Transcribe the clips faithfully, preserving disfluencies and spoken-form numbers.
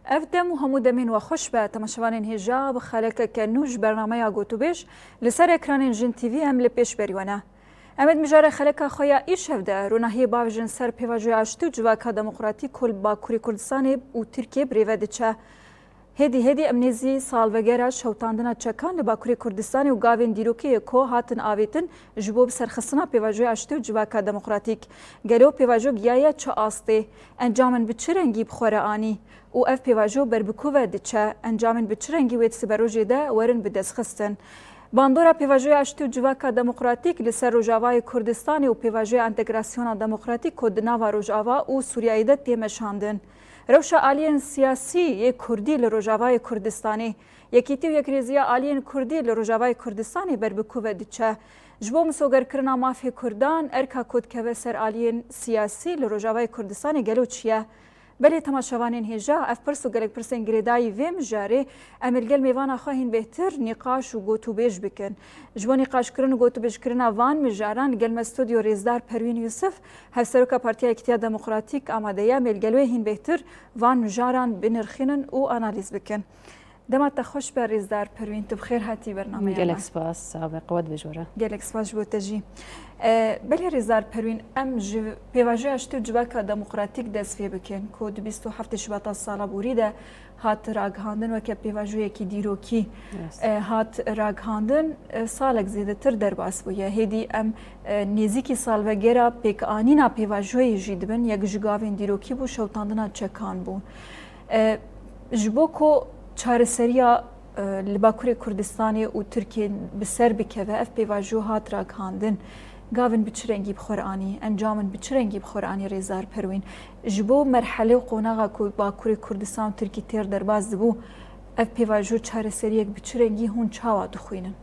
Ev dem û hemû demên we xweş be. Temaşevanên hêja, bi xelekeke nû ji bernameya Gotûbêj li ser ekranên Jin T V em li pêş berî we ne. Em ê di mijara xeleka xwe ya îşev de ronahiyê bavêjin ser pêvajoya aştî û civaka demokratîk ku li Bakurê Kurdistanê û Tirkiyê birêve diçe. Hêdî hêdî em nêzî salvegera şewitandina çekan li Bakurê Kurdistanê û gavên dîrokê yê ku hatin avêtin ji bo bi serxistina pêvajoya aştî û civaka demokratîk. Gelo pêvajo giyaye çi astê? Encamên bi çi rengî bi xwe re anî? Û ev pêvajo ber bi ku ve diçe? Encamên bi çi rengî wê di siberojê de werin bidestxistin? Bandora pêvajoya aştî û civaka demokratîk li ser Rojavayê Kurdistanê û pêvajoya entegrasyona demokratîk ku di nava Rojava û Sûriyeyê de tê meşandin. Rewşa aliyên siyasî yê Kurdî li Rojavayê Kurdistanê, yekîtî û yekrêziya aliyên Kurdî li Rojavayê Kurdistanê ber bi ku ve diçe? Ji bo misogerkirina mafê Kurdan, erka ku dikeve ser aliyên siyasî li Rojavayê Kurdistanê gelo çi ye? Belê temaşevanên hêja, ev pirs û gelek pirsên girêdayî vê mijarê em ê li gel mêvana xwe hîn bêhtir nîqaş û gotûbêj bikin. Ji bo nîqaşkirin û gotûbêjkirina van mijaran li gel me stûdyo rêzdar Perwîn Yusuf, Hevseroka Partiya Yekîtiya Demokratîk amade ye, em ê li gel wê hîn bêhtir van mijaran binirxînin û analîz bikin. Dema te xweş be rêzdar Perwîn, tu bi xêr hatî bernameyê me. Gelek spas, sax be, qewet be ji we re. Gelek spas ji bo te jî. E, belê rêzdar Perwîn, em ji pêvajoya aştî û civaka demokratîk dest pê bikin ku di bîst û heftê Şibata sala borî de hat ragihandin, weke pêvajoyekî dîrokî, Rast. e, hat ragihandin, e, salek zêdetir derbas bûye. Hêdî em, e, nêzîkî salvegera pêkanîna pêvajoyê jî dibin, yek ji gavên dîrokî bû, şewitandina çekan bû. E, ji bo ku çareseriya, e, li Bakurê Kurdistanê û Tirkiyê bi ser bikeve, ev pêvajo hat ragihandin. Gavên bi çi rengî bi xwe re anî? Encamên bi çi rengî bi xwe re anî rêzdar Perwîn? Ji bo merhele û qonaxa ku Bakurê Kurdistan û Tirkî têr derbas dibû, ev pêvajo çareseriyek bi çi rengî hûn çawa dixwînin?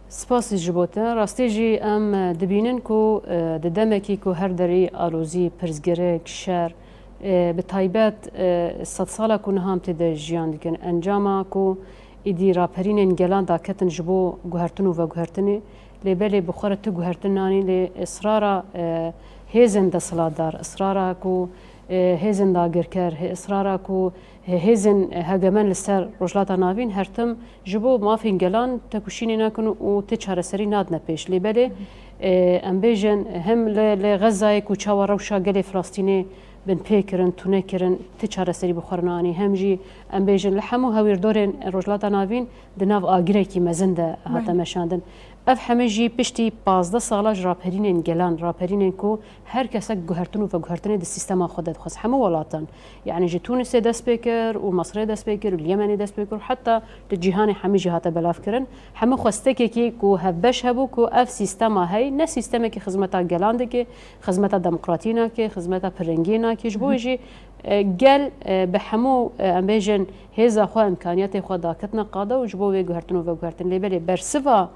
Spasî ji bo te. Rastî jî em, e, dibînin ku, e, di demekî ku her derî alozî, pirsgirêk, şer, e, bi taybet, e, sedsala ku niha em tê de jiyan dikin, encama ku îdî raperînên gelan daketin ji bo guhertin û veguhertinê, lê belê bi xwe re tu guhertin nanî, lê israra, e, hêzên desthilatdar, israra ku, e, hêzên dagirker, hê-, israra ku hê-, hêzên hegemen li ser Rojhilata Navîn her tim ji bo mafên gelan tekoşînê nakin û ti çareserî nadine pêş. Lê belê, e, em bêjin, hem li, li Xezayê ku çawa rewşa gelê Filastînê binpê kirin, tune kirin, ti çareserî bi xwe re nanî. Hem jî em bêjin li hemû hewîrdorên Rojhilata Navîn di nav agirekî mezin de hate Belê. meşandin. Ev hemî jî piştî pazdeh sala ji raperînên gelan, raperînên ku her kesek guhertin û veguhertinê di sîstema xwe de dixwest. Hemû welatan, yanî ji Tûnisê dest pê kir û Misirê dest pê kir û li Yemenê dest pê kir û heta li cîhanê hemî jî hate belavkirin. Hemû xwestekekî ku hevbeş hebû ku ev sîstema hey ne sîstemekî xizmeta gelan dike, xizmeta demokratî nake, xizmeta pirrengiyê nake. Ji bo wê jî, e, gel, e, bi hemû, e, em bêjin hêza xwe, îmkaniyetê xwe daketine qada û ji bo wê guhertin û veguhertin. Lê belê bersiva,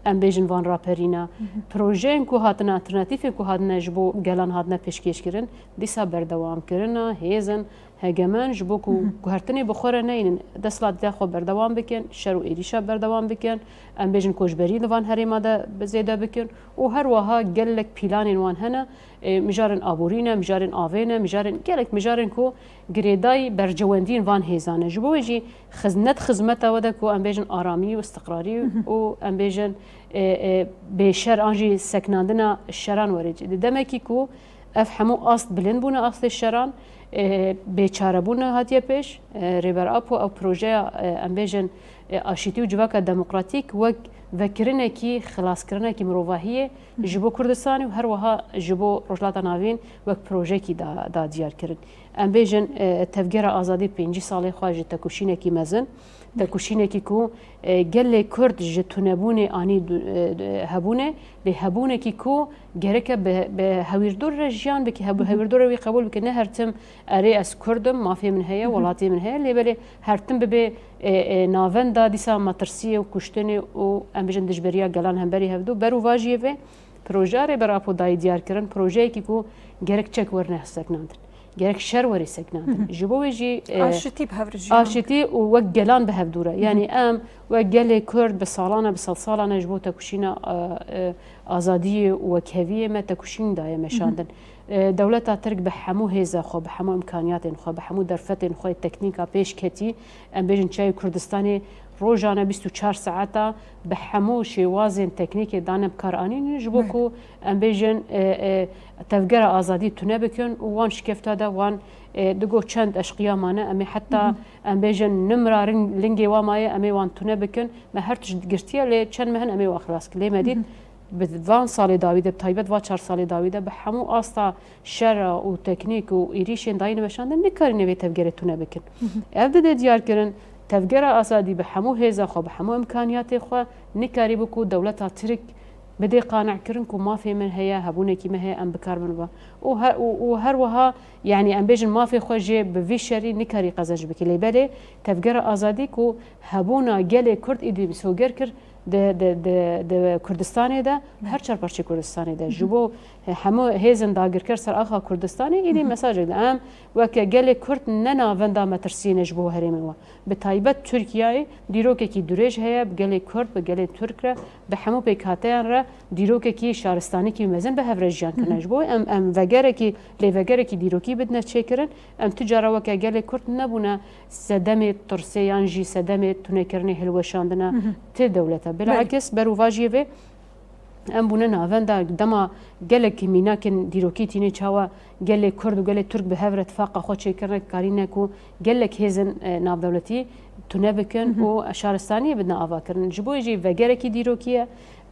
em bêjin, van raperîna, projeyên ku hatine, alternatîfên ku hatine ji bo gelan hatine pêşkêşkirin, dîsa berdewamkirina hêzên hegemen ji bo ku guhertinê bi xwe re neynin, desthilatiya xwe berdewam bikin, şer û êrîşa berdewam bikin, em bêjin koçberî li van herêma de bi zêde bikin û her wiha gelek pîlanên wan hene, e, mijarên aborî ne, mijarên avê ne, mijarên, gelek mijarên ku girêdayî bercewendiyên van hêzan e. Ji bo wê jî xiz-, ne di xizmeta we de ku em bêjin aramî û istiqrarî û em bêjin, e, e, bêşer an jî sekinandina şeran were. Di demekî ku ev hemû ast bilind bûne, astê şeran, e, bêçarebûn hatiye pêş. E, Rêber Apo ew projeya, e, em bêjin, e, aşîtî û civaka demokratîk wek vekirinekî, xilaskirinekî mirovahiyê ji bo Kurdistanê û her wiha ji bo Rojhilata Navîn wek projeyekî da, da diyar kirin. Em bêjin, e, Tevgera Azadî pêncî salê xwe ji tekoşînekî mezin, tekoşînekî ku, e, gelê Kurd ji tunebûnê anî du-, e, e, hebûnê, lê hebûnekî ku gereke bi, bi hewîrdor re jiyan bike, hebû-, hewîrdor re wî qebûl bike, ne her tim erê ez Kurd im, mafê min heye, welatê min heye, lê belê her tim bibe, e, e, navenda dîsa metirsiyê û kuştinê û em bêjin dijberiya gelan hemberî hevdû. Ber û vajiyê vê, Projeya Rêber Apo dayî diyar kirin, projeyekî ku gerek çek werne seknandin. Gerek şer were seknandin. Ji bo wê jî, e, Aşitî bi hev re jiyan aşitî û wek gelan bi hev dû re. Yanî em wek gelê Kurd bi salane, bi sedsalane ji bo tekuşîna, e, e, azadiyê û wekheviyê me tekuşîn daye meşandin. E, dewleta Tirk bi hemû hêza xwe, bi hemû îmkaniyatên xwe, bi hemû derfetên xwe yê teknîka pêş ketî, em bêjin çiyayê Kurdistanê rojane bîst û çar saeta bi hemû şêwazên teknîkê dane bi kar anîn, ji bo ku em bêjin, e, e, tevgera azadî tune bikin û wan şikefta de wan, e, digo çend eşqiya mane, em ê heta, em bêjin, nimra ring-, lingê wa maye, em ê wan tune bikin. Me her tişt girtiye, lê çend meh in em ê wan xilas kin. Lê me dît, bi van salê dawî de, bi taybet va çar salê dawî de, bi hemû asta şera û teknîk û êrîşên dayî niweşandin, nikarîne vê tevgerê tune bikin. Ev dide diyar kirin, tevgera azadî bi hemû hêza xwe, bi hemû îmkaniyatê xwe nikarî bû ku dewleta Tirk bidê qaneckirin ku mafê min heye, hebûnekî me heye, em bi kar biniba. Û he-, û, û her wiha, yanî em bêjin mafê xwe jê bi vî şerî nikarî qezenc bike. Lê belê tevgera azadî ku hebûna gelê Kurd êdî misoger kir, di, di, di, di Kurdistanê de, her çar parçeyê Kurdistanê de, ji bo hemû hêzên dagirker ser axa Kurdistanê, êdî mesajek de. Em weke gelê Kurd ne navenda metirsiyê ne ji bo herêmê we. Bi taybet Tirkiyeyê dîrokekî dirêj heye, bi gelê Kurd, bi gelê Tirk re, bi hemû pêkhateyan re dîrokekî şaristanîkî mezin bi hev re jiyan kirine. Ji bo em, em vegerekî, lêvegerekî dîrokî bidine çêkirin, em tu cara weke gelê Kurd nebûne sedemê tirsê yan jî sedemê tunekirinê hilweşandina ti dewlete. Belê. Bilakis, berovajiyê vê em bûne navenda dema gelek mînakên dîrokî tînê çawa gelê Kurd û gelê Tirk bi hev re tifaqa xwe çêkirine, karîne ku gelek hêzên, e, navdewletî tune bikin û şaristaniyê bidine avakirin. Ji bo jî vegerekî dîrokî ye,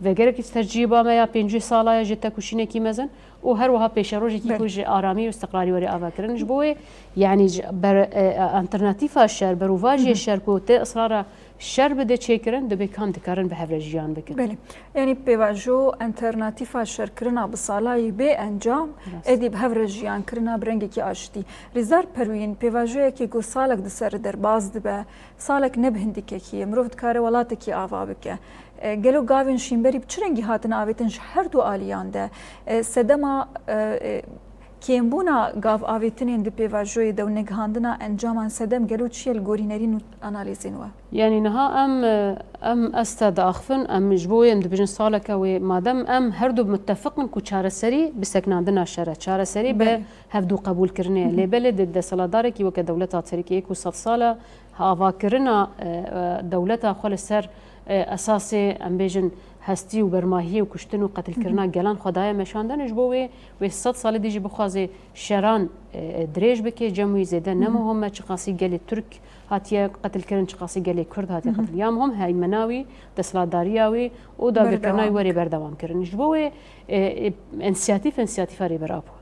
vegerekî tercîba me ya pêncî sala ye ji tekuşînekî mezin. û her wiha pêşerojekî Belê. ku ji aramî û istiqrarî were avakirin. Ji bo wê, yanî ji ber-, e, alternatîfa şer, berovajiyê şer ku tê israra şer bide çêkirin, dibê kam dikarin bi hev re jiyan bikin. Belê. Yanî pêvajo alternatîfa şerkirina bi salayî bê encam, Rast. êdî bi hev re jiyan kirina bi rengekî aşitî. Rêzdar Perwîn, pêvajoyekê ku salek di ser derbas dibe, salek ne bi hindikekî ye, mirov dikare welatekî ava bike. E, gelo gavên şînberî bi çi rengî hatine avêtin ji her du aliyan de? E, sedema, e, e, kêmbûna gav avêtinên di pêvajoyê de û negihandina encaman sedem gelo çi ye li gorî nerîn û analîzên we? Yanî niha em, e, em esta diaxivin, em ji bo wê em dibêjin saleke wê, madem em her du muttefiq in ku çareserî bi seknandina şer e, çareserî bi Belê. hevdû qebûlkirinê ye. Lê belê di desthilatdarekî weke dewleta Tirkiyê ku sed sal e, avakirina, e, e, dewleta xwe li ser, e, esasê, em bêjin, hestî û bermahiyê û kuştin û qetilkirina gelan xwe daye meşandin, ji bo wê, wê sed salê dî jî bixwaze şeran, e, e, dirêj bike, cem wî zêde ne muhim e, çiqasî gelê Tirk hatiye qetilkirin, çiqasî gelê Kurd hatiye qetil. Ya muhim heymena wî, desthilatdariya wî û dagirkirina wî Berdewam. were berdewam kirin. Ji bo wê, e, e, însiyatîf, însiyatîfa Rêber Apo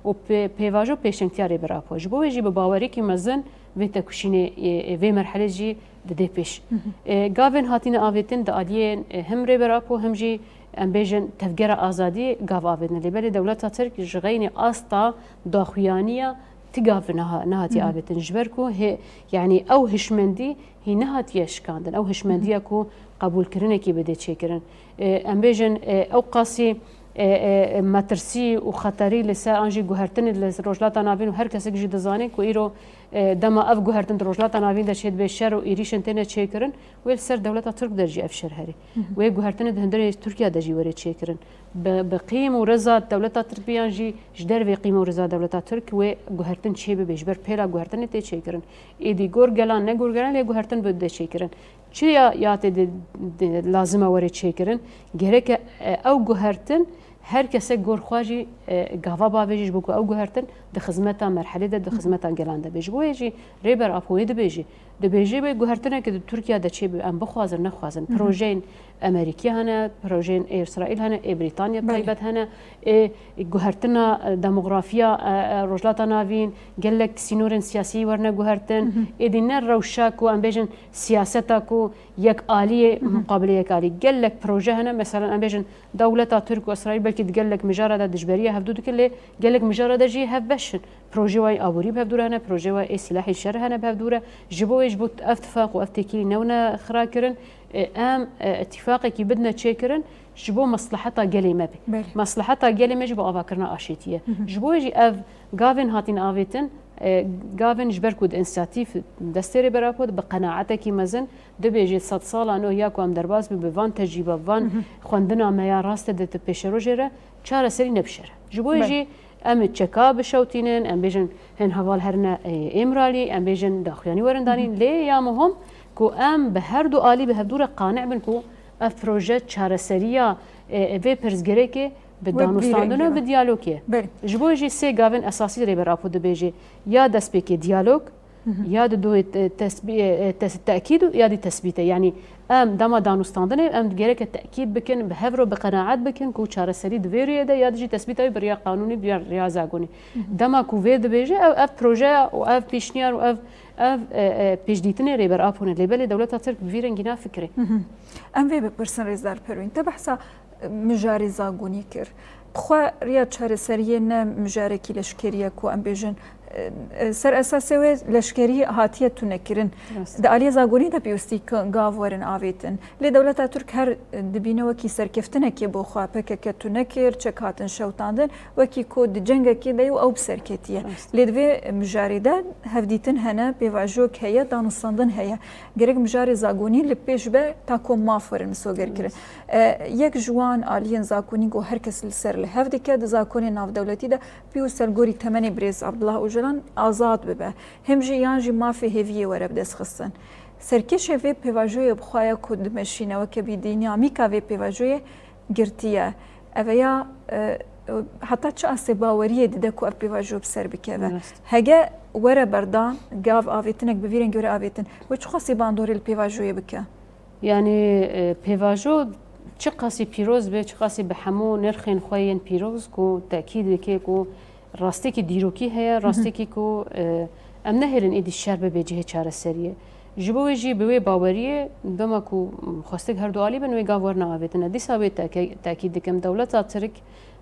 û pê-, pêvajo pêşengtiya Rêber Apo. Ji bo wê jî bi baweriyekî mezin vê tekuşînê, ê, ê, vê merhelê jî didê pêş. Hı hı. Ê, gavên hatine avêtin di aliyê, ê, hem Rêber Apo hem jî em bêjin tevgera azadî gav avêtin. Lê belê dewleta Tirk ji xeynî asta daxuyaniya ti gav niha-, nehatiye Hı hı. avêtin. Ji ber ku hê, yanî ew hişmendî hî nehatiye şikandin. Ew hişmendiya ku qebûlkirinekî bidê çêkirin. E, em bêjin, e, ew qasî, e, e, metirsî û xeterî li ser an jî guhertinê li Rojhilata Navîn û her kesek jî dizane ku îro, e, dema ev guhertin di Rojhilata Navîn de çêdibe şer û êrîşên têne çêkirin, wê li ser dewleta Tirk de jî ev şer herî. Hı hı. Wê guhertinê di hundirê Tirkiye de jî were çêkirin. Bi, bi qîm û riza dewleta Tirk biyan jî ji dervê qîm û riza dewleta Tirk wê guhertin çêbibe, ji ber pêla guhertinê tê çêkirin. Êdî gor gelan ne gor gelan lê guhertin bide çêkirin. Çi ya, ya tê de, de lazim e were çêkirin? Gereke, e, ew guhertin her kesek gor xwe jî, e, gava bavêje ji bo ku ew guhertin di xizmeta merhelê de, di xizmeta gelan de be. Ji bo yê jî Rêber Apo wê dibêje. Dibêje wê guhertineke di Tirkiye de çêbe, em bixwazin, nexwazin. Hı hı. Projeyên Amerîkî hene, projeyên ê Îsraîl hene, ê Brîtanya Belê. taybet hene, ê guhertina, e, demografiya, e, e, Rojhilata Navîn, gelek sînorên siyasî werne guhertin. Hı hı. Êdî ne rewşa ku em bêjin siyaseta ku yek aliyê Hı hı. muqabilê yek alî. Gelek proje hene, mesela em bêjin dewleta Tirk û Îsraîl belkî di gelek mijara de dijberiya hevdû dikin, lê gelek mijara de jî hev bi Şin. Projê wayî aborî bi hevdû re hene, projê wayî ê sîlahî şer hene bi hevdû re. Ji bo wê, ji bo ev tifaq û ev têkilî newne xira kirin, e, em, e, îtîfaqekî bidine çêkirin, ji bo mesleheta gelê me be. Belê. Mesleheta gelê me jî bi avakirina aşêtî ye. Hı hı. Ji bo wê jî ev gavên hatîn avêtin, e, gavên ji ber ku di însiyatîf destê Rêber Apo de bi qenaetekî mezin dibêjê sed sala nû ya ku em derbas bin bi van tecrîbe, bi van Hı hı. xwendina me ya raste de di pêşerojê re çareserî nebişer. Ji bo wê Belê. jî em ê çeka bişewtînin, em bêjin hin heval herine, e, Îmralî, em bêjin daxuyanî werin danîn. Hı hı. Lê ya muhim ku em bi her du alî bi hevdû re qane bin ku ev proje çareseriya, e, vê pirsgirêkê bi Wê danûstandin û bi diyalogê ye. Belê. Ji bo jî sê gavên esasî Rêber Apo dibêje, ya destpêkê diyalog, Hı hı. ya di duyê te-, tesbî-, e, tes-, tekîd û ya dî tesbîte. Yanî em dema danûstandinê em gereke tekîd bikin, bi hev re bi qenaet bikin ku çareserî di vê rûyê de ya dijî tesbîta wî bi riya qanûnî, bi riya zagonî. Hı hı. Dema ku vê dibêje, ev, ev projeya û ev pêşniyar û ev, ev, e, e, pêşdîtinê Rêber Apo ne. Lê belê dewleta Tirk bi vî rengî nafikirê. Hı hı. Em vê bipirsin Rêzdar Perwîn. Te behsa mijarê zagonî kir. Bi xwe riya çareseriyê ne mijarekî leşkerî ye ku em bêjin, e, e, ser esasê wê leşkerî hatiye tunekirin. Rast. Di aliyê zagonî de pêwistî ku gav werin avêtin. Lê dewleta Tirk her dibîne wekî serkeftinekê bo xwe P K K tune kir, çek hatin şewtandin, wekî ku di cengekê de ye û ew bi ser ketiye. Rast. Lê di vê mijarê de hevdîtin hene, pêvajoyek heye, danûstandin heye. Gerek mijarê zagonî li pêş be ta ku maf werin misoger kirin. Rast. E, yek ji wan aliyên zagonî ku her kes li ser li hev dike, di zagonê navdewletî de pî û ser gorî temenê birêz Abdullah Ocalan azad bibe. Hem jî yan jî mafê hêviyê were bi dest xistin. Serkêşê vê pêvajoyê bi xwe ye ku dimeşîne weke bî dînamîka vê pêvajoyê girtî ye. Ev ya, e, heta çi astê baweriyê dide ku ev pêvajo bi ser bikeve? Rast. Hege were berdan, gav avêtinek bi vî rengî were avêtin, wê çiqasî bandorê li pêvajoyê bike? Yanî, e, pêvajo çiqasî pîroz be, çiqasî bi hemû nirxên xwe yên pîroz ku tekîd dike ku rastiyekî dîrokî heye, Hı hı. rastiyekî ku, e, em nehêlin êdî şer bibe cihê çareseriyê. Ji bo wê jî bi wê baweriyê dema ku xwestek her du alî bin wê gav werine avêtine. Dîsa wê teke-, tekîd dikim, dewleta Tirk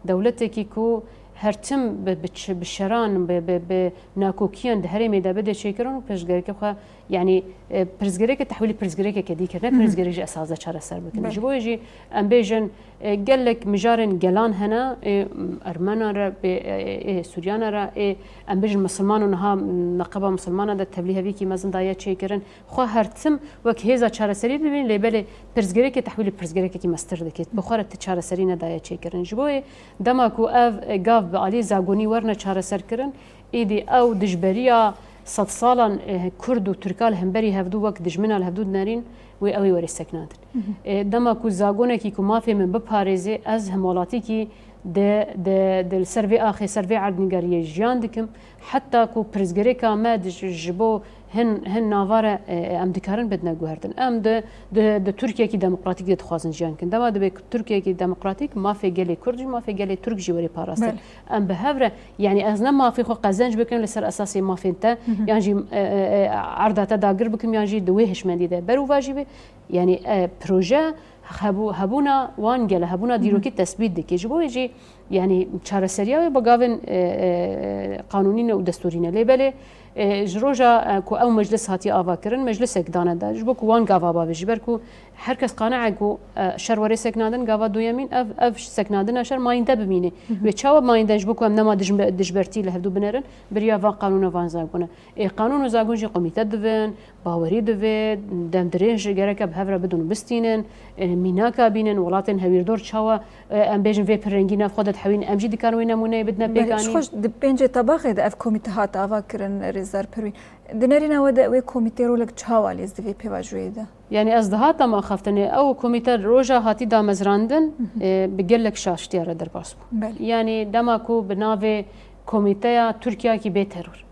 dewletekî ku her tim bi, bi ç-, bi şeran, bi, bi, bi nakokiyan di herêmê de bide çêkirin û pirsgirêkê xwe, yanî, e, pirsgirêkê tehwîlî pirsgirêkeke dî kir, ne Hı hı. pirsgirêk ji esas de çareser bikin. Belê. Ji bo wê jî em bêjin, e, gelek mijarên gelan hene, ê Ermenan re, ê, ê, ê Sûriyana re, ê em bêjin misilman û niha neqeba misilmana de tevlîhevîkî mezin daye çêkirin. Xwe her tim wek hêza çareserî dibînin, lê belê pirsgirêkê tehwîlî pirsgirêkekî mestir dike. Bi xwe re ti çareserî nedaye çêkirin. Ji bo wê dema ku ev, e, gav bi alî zagonî werine çareser kirin, êdî ew dijberiya sedsalan, e, Kurd û Tirka li hemberî hevdû wek dijmina li hevdû dinerîn, wê ew ê werê seknandin. Hı hı. E, dema ku zagonekî ku mafê min biparêzê, ez hemwelatîkî di, di, di li ser vê axê, ser vê erdnîgariyê jiyan dikim. Heta ku pirsgirêka me di, ji, ji bo hin, hin nava re, e, em dikarin bidine guhertin. Em di, di, di Tirkiyekî demokratîk de dixwazin jiyan bikin. Dema dibe ku Tirkiyekî demokratîk, mafê gelê Kurd jî, mafê gelê Tirk jî werê parastin. Belê. Em bi hev re, yanî ez ne mafê xwe qezenc bikim li ser esasê mafên te, Hı hı. yan jî, e, e, e, erda te dagir bikim, yan jî di wê hişmendî de. Ber û va jî be, yanî, e, proje hebû-, hebûna wan gele, hebûna Hı hı. dîrokî tesbît dike. Ji bo wê jî, yanî çareseriya wê bi gavên, e, e, qanûnî ne û destûrî ne. Lê belê, e, ji roja, e, ku ew meclis hatiye avakirin, meclisek dane de. Ji bo ku wan gava bavê, ji ber ku her kes qane e ku, e, şer were seknandin, gava duyemîn, ev, ev seknandina şer mayînde bimîne. Hı hı. Wê çawa mayînde ji bo ku em nema dijbe-, dijbertî li hevdû binerin, bi riya van qanûn û van zagon e. Ê, qanûn û zagon jî komîte divin, bawerî divê, dem dirêj gereke bi hev re bidin û bistînin, e, mînaka bînin, welatên hewîrdor çawa, e, em bêjin vê pirrengî nav xwe de dihewîn, em jî dikarin wê nemûneyê bidine Belê, pêkanîn. Ji xwe ji di pêncê tebaxê de ev komîte hat avakirin, Rêzdar Perwîn. Di nerîna we de wê komîtê rolek çawa lêz di vê pêvajoyê de? Yanî ez dihata axaftinê, ew komîte roja hatî damezrandin, Hı hı. e, bi gelek şaştiya re derbas bû. Belê. Yanî dema ku bi navê komîteya Tirkiyekî bê teror.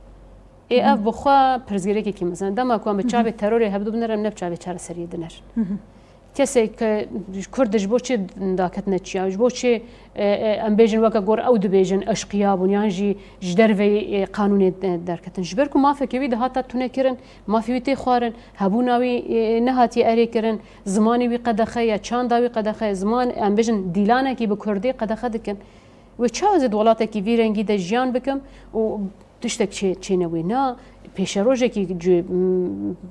Ê, Hı hı. ev bi xwe pirsgirêkekî mezin e. Dema ku em bi Hı hı. çavê terorê hevdû binerin, em ne bi çavê çareseriyê dinerin. Hı hı. Kesê ke Kurd ji bo çi daketine çiya, ji bo çi, e, e, em bêjin weke gor ew dibêjin eşqiya bûn, yan jî ji derveyî, e, qanûnê, e, derketin. Ji ber ku mafeke wî dihata tunekirin, mafê wî tê xwarin, hebûna wî, e, e, nehatiye erê kirin, zimanê wî qedexe ye, çanda wî qedexe ye, ziman, em bêjin dîlanekî bi kurdî qedexe dikin. Wê çawa ez ê di welatekî vî rengî de jiyan bikim û tiştek çê, çêne wê? Na, pêşerojekî cu-,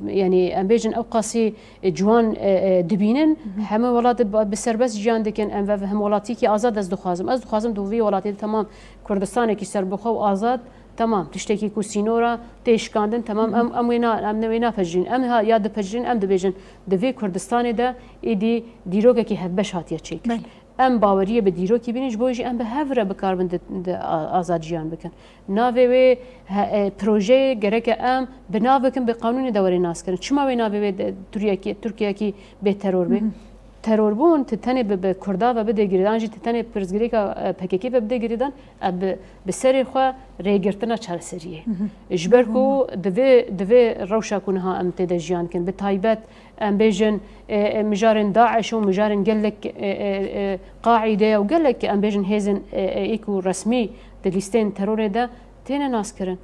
m-, yanî em bêjin ew qasî, e, ciwan, e, e, dibînin, hemû welat bi, bi serbest jiyan dikin, em ve hemwelatiyekî azad ez dixwazim. Ez dixwazim di vî welatê de temam Kurdistanekî serbixwe û azad, temam, tiştekî ku sînora tê şikandin, temam, em, em wê na-, em ne wê napejirîn. Em ha, ya dipejirîn, em dibêjin, di vê Kurdistanê de êdî dîrokekî hevbeş hatiye çêkirin. Belê. Em baweriyê bi dîrokî bînin, ji bo jî em bi hev re bikaribin di, di a-, azad jiyan bikin. Navê wê he-, e, projeyê gereke em bi nav bikin, bi qanûnê de were naskirin. Çima wê navê wê de Tirkiyekî, Tirkiyekî bê teror be? Terorbûn ti tenê bi, bi Kurda ve bide girêdan, jî ti tenê pirsgirêka, e, P K K ve bide girêdan, e, bi, bi serê xwe rêgirtina çareseriyê. Ji ber ku divê, divê rewşa ku niha em tê de jiyan dikin, bi taybet em bêjin, e, e, mijarên DAIŞ û mijarên gelek, e, e, e, Qaîde û gelek, em bêjin, hêzên, e, e, ê ku resmî di lîsteyên terorê de têne naskirin.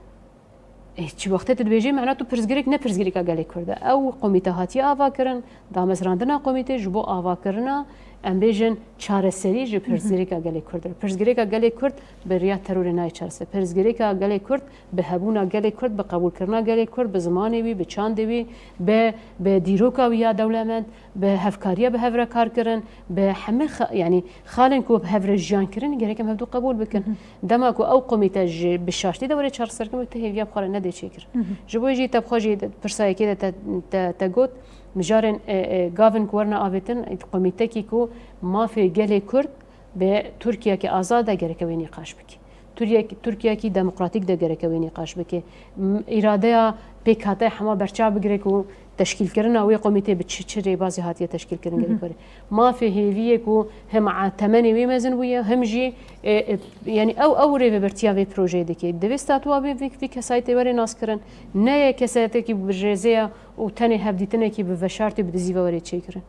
E, çi wextê tu dibêjî, mena tu pirsgirêk ne pirsgirêka gelê Kurd e. Ew komîte hatiye avakirin, damezrandina komîtê ji bo avakirina, em bêjin, çareserî ji pirsgirêka gelê Kurd re. Pirsgirêka gelê Kurd bi riya terorê nayê çareser. Pirsgirêka gelê Kurd bi hebûna gelê Kurd, bi qebûlkirina gelê Kurd, bi zimanê wî, bi çandê wî, bi, bi dîroka wî ya dewlemend, bi hevkariya bi hev re kar kirin, bi hemî xa-, yanî xalên ku bi hev re jiyan kirin, gerek em hevdû qebûl bikin. Dema ku ew komîte ji bi şaştî de were çareserkirin, tu hêviya bi xwe re nedê çêkirin. Ji bo jî te bi xwe jî pirsa yekê de te, te, te got, mijarên, e, e, gavin ku werine avêtin, komîtekî ku mafê gelê Kurd bi Tirkiyeyekî azad de gereke wê nîqaş bike. Tirkiyeyek-, Tirkiyeyekî demokratîk de gereke wê nîqaş bike. M-, îradeya pêkhate hema berçav bigire ku teşkîlkirina wê komîtê bi çi, çi rêbazê hatiye teşkîlkirin gerek were. Mafê hêviyê ku hem a temenê wê mezin bûye, hem jî, e, e, yanî ew, ew rêvebirtiya vê projeyê dike. Divê statûa vê, vê, vê kesayetê were naskirin. Ne yê kesayetekî bi rêzê ye û tenê hevdîtinekî bi veşartî û bi dizî ve were çêkirin.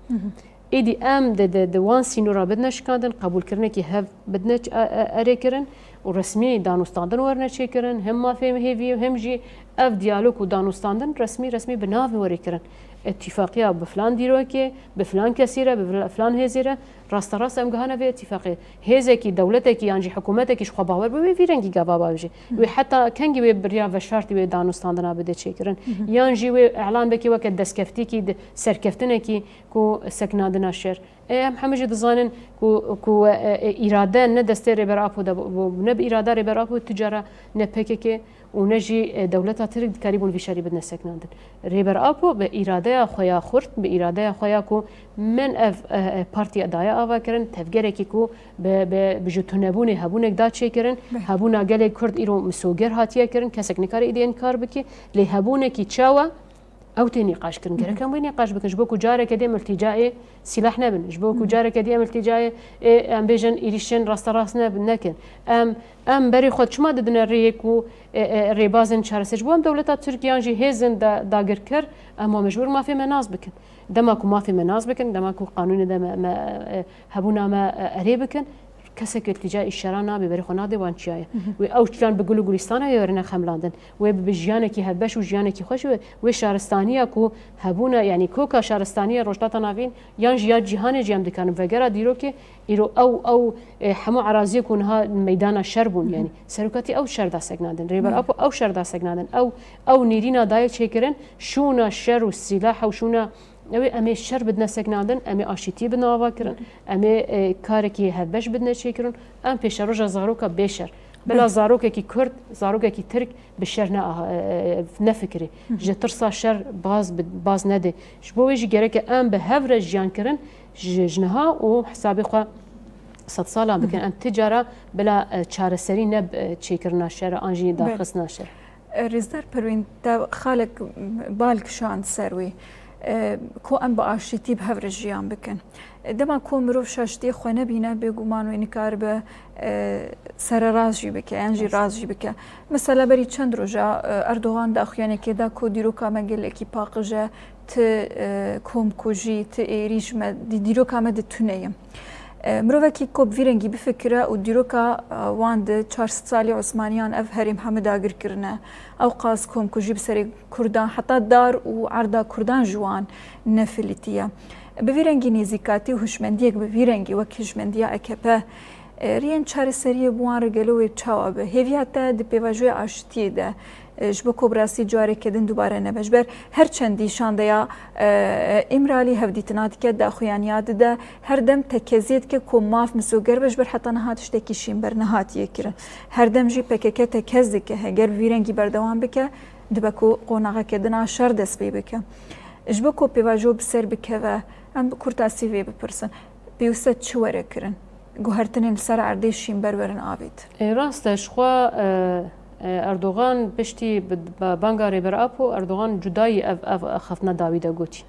Êdî em di, di, di wan sînora bidine şikandin, qebûlkirinekî hev bidine ç-, e, e, erê kirin û resmî danûstandin werine çêkirin, hem mafê hêviyê û hem jî ev diyalog û danûstandin resmî resmî bi navê were kirin. Îtîfaqiya bi filan dîrokê, bi filan kesî re, bi fil-, filan hêzê re, rasterast em gihane vê îtîfaqê. Hêzekî, dewletekî yan jî hikûmetekî ji xwe bawer be, wê vî rengî gava bavêje. Wê heta kengî wê bi riya veşartî wê danûstandina bide çêkirin. Yan jî wê îlan bike weke destkeftîkî, di-, serkeftinekî ku sekinandina şer. E, em hemû jî dizanin ku, ku, e, e, îrade ne destê Rêber Apo de bû, ne bi îrada Rêber Apo, tu cara ne P K K û ne jî, e, dewleta Tirk dikarîbûn vî şerî bidine sekinandin. Rêber Apo bi îradeya xwe ya xurt, bi îradeya xwe ya ku min ev, e, e, partiya daye ava kirin, tevgerekî ku bi, bi, bi ji tunebûnê hebûnek da çêkirin, hebûna gelê Kurd îro misoger hatiye kirin, kesek nikare îdî enkar bike, lê hebûnekî çawa? Ew tê nîqaş kirin. Gerek em wê nîqaş bikin. Ji bo ku careke dê em îltîcayê sîlah nebin. Ji bo ku careke dê em îltîcayê, ê, em bêjin êrîşên rasterast ne-, nekin. Em, em berê xwe çima didine rêyê ku, e, e, rêbazên çareser? Ji bo em dewleta Tirk yan jî hêzên da-, dagirker, em wa mecbûr mafê me nas bikin. Dema ku mafê me nas bikin, dema ku qanûnê de me, me, e, hebûna me, e, erê bikin, kesek îltîcayê şera nabe, berê xwe nade wan çiyayê. Wê ew çiyan bi gul û gulîstana wê werine xemlandin. Wê bi, bi jiyanekî hevbeş û jiyanekî xweş wê, wê şaristaniya ku hebûna, yanî koka şaristaniya Rojhilata Navîn yan jî ya cîhanê jî em dikarin. Vegera dîrokê îro ew, ew, e, hemû eraziyê ku niha meydana şer bûn, yanî serokatî ew şer da sekinandin. Rêber Apo ew şer da sekinandin. Ew, ew nêrîna dayê çêkirin, şûna şer û sîlah ew şûna Ew ê em ê şer bidine sekinandin, em ê aşîtî bidine avakirin, em ê, e, karekî hevbeş bidine çêkirin, em pêşeroja zaroka bê şer. Bila zarokekî Kurd, zarokekî Tirk bi şer ne, e, e, nefikirê. Ji tirsa şer baz bi, baz nedê. Ji bo wê jî gereke em bi hev re jiyan kirin, ji, ji niha û hesabê xwe sedsala bikin. Em ti cara bila, e, çareserî ne, e, çêkirina şer an jî daxistina şer. Rêzdar Perwîn, te xalek bal kişand ser wî, e, ku em bi aşîtî bi hev re jiyan bikin. Dema ku mirov şaştiyê xwe nebîne, bêguman wê nikaribe, e, sererast jî bike, yan jî rast jî bike. Mesela berî çend roja, e, Erdogan daxuyanekê da ku dîroka me gelekî paqij e, ti, e, komkujî, ti êrîş me, dî-, dîroka me di tune ye. E, mirovekî ku bi vî rengî bifikire û dîroka, e, wan di çar sed salî Osmaniyan ev herêm hemû dagir kirine, ew qas komkujî bi serê Kurdan, heta dar û erda Kurdan ji wan nefilîtiye. Bi vî rengî nêzîkatî û hişmendiyek bi vî rengî wek hişmendiya A K P, E, riyên çareseriyê bi wan re gelo wê çawa be? Hêviya te di pêvajoya aştiyê de, e, ji bo ku bi rastî careke din dubare nebe. Ji ber her çendî şandeya, e, Îmralî hevdîtina dike, daxuyaniya dide, her dem tekeziyê dike ku maf misoger be, ji ber heta niha tiştekî şînber nehatiye kirin. Her dem jî P K K tekez dike, heger bi vî rengî berdewam bike, dibe ku qonaxeke din a şer dest pê bike. Ji bo ku pêvajo bi ser bikeve, em bi kurtasî vê bipirsin. Pêwîst e çi were kirin? Guhertinên li ser erdê şînber werin avêt. Ê, rast e, ji xwe, e, e, Erdogan piştî bi, ba-, banga Rêber Apo, Erdogan cudayî ev, ev xeftina dawî de gotî.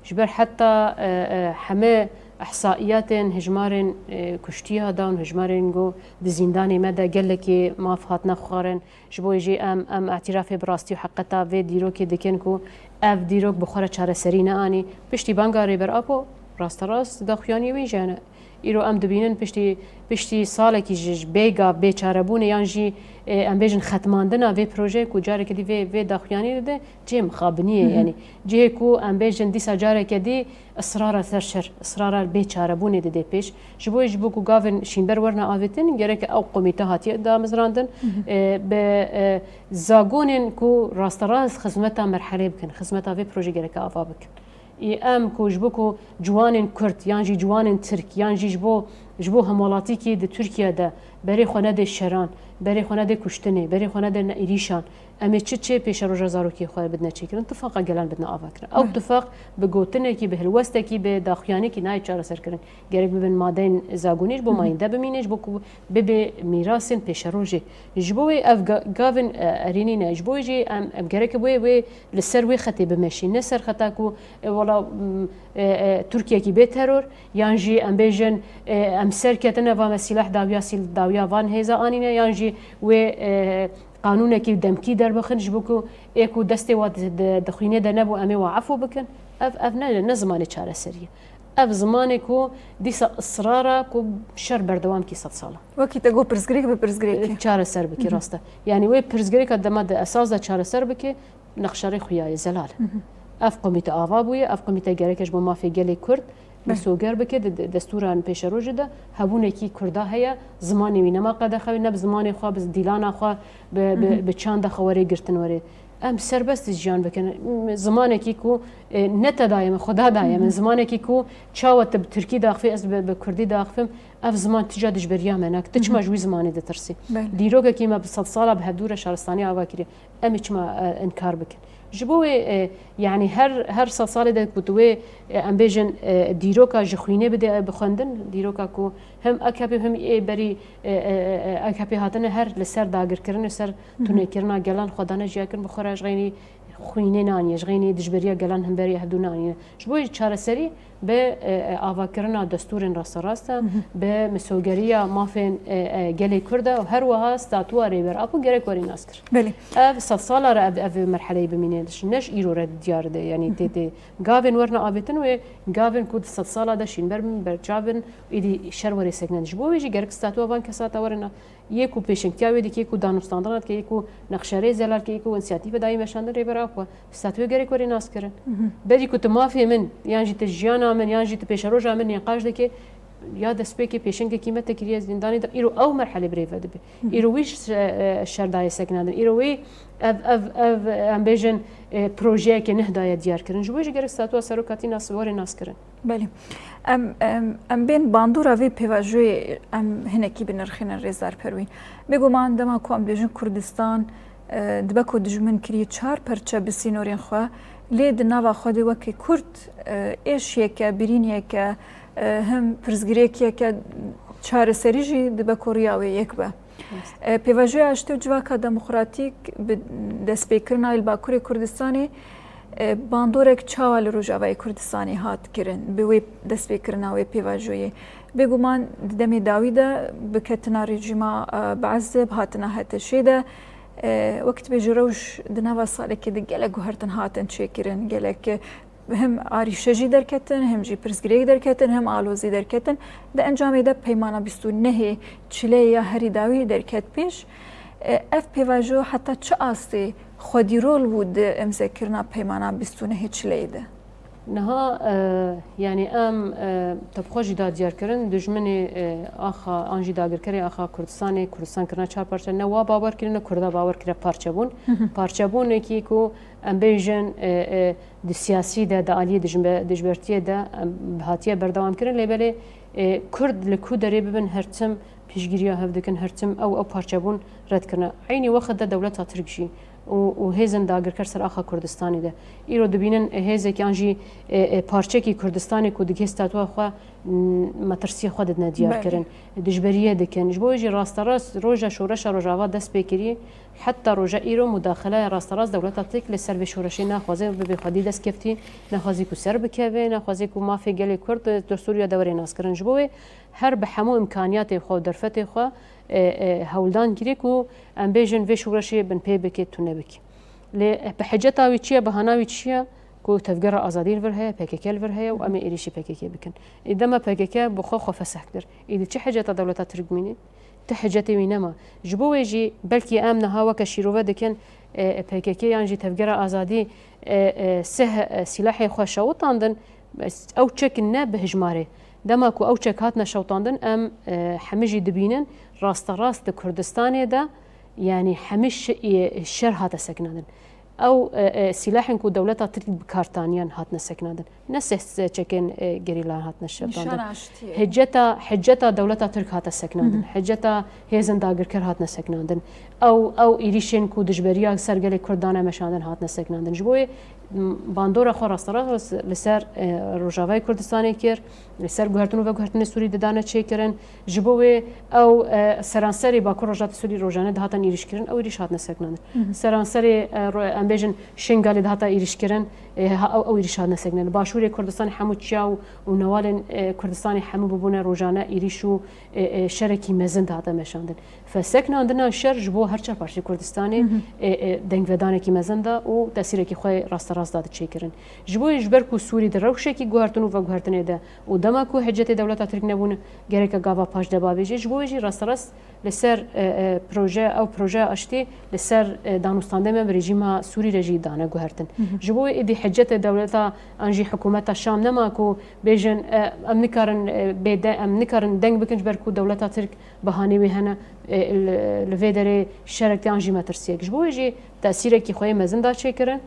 Ji ber heta, e, e, heme ihsaiyatên hijmarên, e, kuştiya dan, hijmarên ku di zîndanê me de gelekê maf hatine xwarin, Ji bo jî em, em îtirafê bi rastî û heqeta vê dîrokê dikin ku ev dîrok bi xwe re çareserî neanî. Piştî banga Rêber Apo, rasterast daxuyaniyê wî jî hene. Îro em dibînin piştî, piştî salekî ji, ji bêga bêçarebûnê yan jî, e, em bêjin xetmandina vê projeyê ku careke dî vê, vê daxuyaniyê dide cihê mixabiniyê, Hı hı. yanî cihê ku em bêjin dîsa careke dî Israra ser şer, israra bêçarebûnê dide pêş. Ji bo, ji bo ku gavên şînber werine avêtin, gerek ew komîte hatiye damezrandin, Hı hı. e, bi, e, zagonên ku rasterast xizmeta merhelê bikin, xizmeta vê projê gerek ava bikin. Ê em ku ji bo ku ciwanên Kurd, yan jî ciwanên Tirk, yan jî ji bo, ji bo hemwelatîkî di Tirkiye de berê xwe nedê şeran, berê xwe nedê kuştinê, berê xwe nedê ne-, êrîşan, Em ê çi çê pêşeroja zarokê xwe bidine çêkirin, tifaqa gelan bidine avakirin. Ew Belê. tifaq bi gotinekî, bi hilwestekî, bi daxuyanekî nayê çareserkirin. Gerek bibin madeyên zagonî ji bo Hı hı. mayînde bimîne, ji bo ku bibe mîrasên pêşerojê. Ji bo wê ev ga-, gavên, e, erênî ne. Ji bo wê jî em, em gerek wê, wê li ser wê xetê bimeşîn. Ne ser xeta ku, e, wela, m, e, e, Tirkiyekî bê teror, yan jî em bêjin, e, em ser ketine va me sîleh dawiya sîl-, dawiya van hêza anîne, yan jî wê, e, qanûnekî demkî derbixin, ji bo ku ê ku destê wa di, di, di xwînê de nebû, em ê wa efû bikin. Ev, ev ne, ne zimanê çareserî ye. Ev zimanê ku dîsa israra ku şer berdewam kî sed sala. Wekî te got pirsgirêk bi pirsgirêkê. Çareser bikî, Hı hı. rast e. Yanî wê pirsgirêka dema di esas de çareser bikî, nexşerê xuya ye, zelal. Hı hı. Ev komîte ava bûye, ev komîte gerek e ji bo mafê gelê Kurd Belê. misoger bike, di, di destûran pêşerojê de hebûnekî Kurda heye, zimanê wî nema qedexe wê, ne bi zimanê xwe, bi dîlana xwe, bi, bi, Hı hı. bi çanda xwe were girtin were. Em serbest jiyan bikin. Zimanekî ku, e, ne te daye me, Xweda daye Hı min. hı. Zimanekî ku çawa te bi Tirkî daxivî, ez bi, bi Kurdî daxivim, ev ziman tija dijberiya me nak. Tu Hı hı. çima ji wî zimanê ditirsî? Belê. Dîrokekî me bi sed sala bi hevdû re şaristaniya ava kiriye. Em ê çima, e, inkar bikin? Ji bo wê, e, yanî her, her sed salê de ku tu wê, e, em bêjin, e, dîroka ji xwînê bide, e, bixwendin, dîroka ku hem A K P hem ê berî, e, e, e, A K P hatine her li ser dagirkirin û ser Hı hı. tunekirina gelan xwe dane jiyakirin, bi xwe re ji xeynî xwînê naniye, ji xeynî dijberiya gelan hemberî hevdû naniye. Ji bo çareserî bi, e, e, avakirina destûrên rasterast e, Hı hı. bi misogeriya mafên, e, e, gelê Kurd e û her wiha statuwa Rêber Apo gerek were naskir. Belê. Ev sed sala re ev, ev merheleyê bimîne, ne ji îro re diyar de, yanî Hı hı. tê, tê gavên werine avêtin wê gavên ku di sed sala de şînber bin, berçav bin, êdî şer were sekinin. Ji bo wê jî gerek statuwa van kesata were na-, Yê ku pêşengtiya wê dike, yê ku danûstandina dike, yê ku nexşerê zelal dike, yê ku însiyatîfe dayî meşandin Rêber Apo, statûyê gerek were naskirin. Mhm. Berî ku tu mafê min, yan jî tu jiyana min, yan jî tu pêşeroja min nîqaş dike, ya destpêkê pêşengekî me te kiriye zîndanê de, îro ew merhelê bi rê ve dibe. Mhm. Îro wî ş-, e, şer dayê sekinandin. Îro wî ev, ev, ev, em bêjin, e, projeyeke neh daye diyar kirin. Ji bo jî gerek statûya serokatî nas, were naskirin. Belê. Em, em, em bên bandora vê pêvajoyê em hinekî binirxînin, Rêzdar Perwîn. Bêguman dema ku em dibêjin Kurdistan, e, dibe ku dijmin kiriye çar perçe bi sînorên xwe, lê di nava xwe de wekî Kurd, e, êşiyeke, birîniyeke, e, him pirsgirêkiyeke çareserî jî dibe ku riya wê yek be. Rast. E, pêvajoya aştî û civaka demokratîk bi destpêkirina li Bakurê Kurdistanê, e, bandorek çawa li Rojavayê Kurdistanê hat kirin bi wê destpêkirina wê pêvajoyê? Bêguman di demê dawî de bi ketina rejîma, e, Be'ez de, bi hatina HTŞ'ê de, e, wek dibêje rewş di nava salekê de gelek guhertin hatin çêkirin, gelek, e, Him arîşe jî derketin, him jî pirsgirêk derketin, him alozî derketin. Di encamê de peymana bîst û nehê çileyê ya herî dawî derket pêş. E, ev pêvajo heta çi astê xwedîrol bû di imzekirina peymana bîst û nehê çileyê de? Niha, e, yanî em, e, te bi xwe jî da diyar kirin, dijminê, e, axa, an jî dagirkerê axa Kurdistanê, Kurdistan kirine çar parçe, ne wa bawer kiriye, ne Kurda bawer kiriye parçebûn. Parçebûnekî ku em bêjin, e, e, di siyasî de, di aliyê dijbe-, dijbertiyê de, em, hatiye berdewam kirin, lê belê, e, Kurd li ku derê bibin her tim piştgiriya hev dikin, her tim ew, ew parçebûn red kirine. Eynî wext de dewleta Tirk jî û, û hêzên dagirker ser axa Kurdistanê de. Îro dibînin hêzek yan jî, e, e, parçekî Kurdistanê ku digihê statûya xwe, m, metirsiyê xwe didine diyar Belê. kirin. Dijberiyê dikin. Ji bo wê jî rasterast roja şoreşa Rojava dest pê kirî, heta roja îro mudaxeleya rasterast dewleta Tirk li ser vê şoreşê naxwaze bibe xwedî destkeftî, naxwazî ku ser bikeve, naxwazî ku mafê gelê Kurd li Sûriya de were naskirin. Ji bo wê her bi hemû îmkaniyatê xwe û derfetê xwe, e, e, hewldan kirî ku em bêjin vê şoreşê binpê bike, tune bike. Lê bi hiceta wî çi ye, bahana wî çi ye? Ku Tevgera Azadî li vir heye, P K K li vir heye û em ê êrîşî P K K bikin. Ê dema P K K bi xwe xwe fesih kir. Ê di çi hiceta dewleta Tirk dimîne? Ti hicetê wî nema. Ji bo wê jî belkî em niha weke şîrove dikin, e, e, P K K yan jî Tevgera Azadî, e, e, sih, e, sîlahê xwe şewitandin, ew çek ne bi hijmarê. Dema ku ew çek hatine şewtandin, em, e, hemî jî dibînin, rasterast di Kurdistanê de, yanî hemî şi-, e, şer hate sekinandin. Ew, e, e, sîlahên ku dewleta Tirk bi kar taniyan hatine sekinandin. Ne seh çekên, e, gerîla hatine şewtandin. Nîşana aştiyê. Hiceta, hiceta dewleta Tirk hate sekinandin. Hı hı. Hiceta hêzên dagirker hatine sekinandin. Ew, ew êrîşên ku dijberiya ser gelê Kurd dane meşandin hatine sekinandin. Ji bo wê, m, bandora xwe rasterast li ser, e, Rojavayê Kurdistanê kir, li ser guhertin û veguhertinê Sûrî didane çêkirin. Ji bo wê ew, e, seranserê Bakur Rojhilatê Sûrî rojane dihatan êrîşkirin, ew êrîş hatine sekinandin. Hı hı. Seranserê, e, ro-, em bêjin Şingalê dihata êrîşkirin, e, ha, ew, ew êrîş hatine sekinandin. Başûrê Kurdistanê hemû çiya û, û newalên, e, Kurdistanê hemû bibûne rojane êrîş û, e, e, şerekî mezin dihate meşandin. Feseknandina şer ji bo her çar parçeyê Kurdistanê, Hı hı. e, e, dengvedanekî mezin da û tesîrekî xwe rasterast da diçêkirin. Ji bo ji ber ku Sûrî di rewşekî guhertin û veguhertinê de û dema ku hicetê dewleta Tirk nebûne, gereke gava paş de bavêje. Ji bo wê jî rasterast li ser, e, e, proje, ew projeya aştî li ser, e, danûstandê me bi rejîma Sûrî re jî dane guhertin. Hı hı. Ji bo wê êdî hicetê dewleta an jî hikûmeta Şam nema ku bêjin, e, em nikarin, e, bêde-, em nikarin deng bikin ji ber ku dewleta Tirk bahanê wê hene, e, li, li vê derê şerek tê an jî metirsiyek. Ji bo wê jî tesîrekî xwe yê mezin da çêkirin.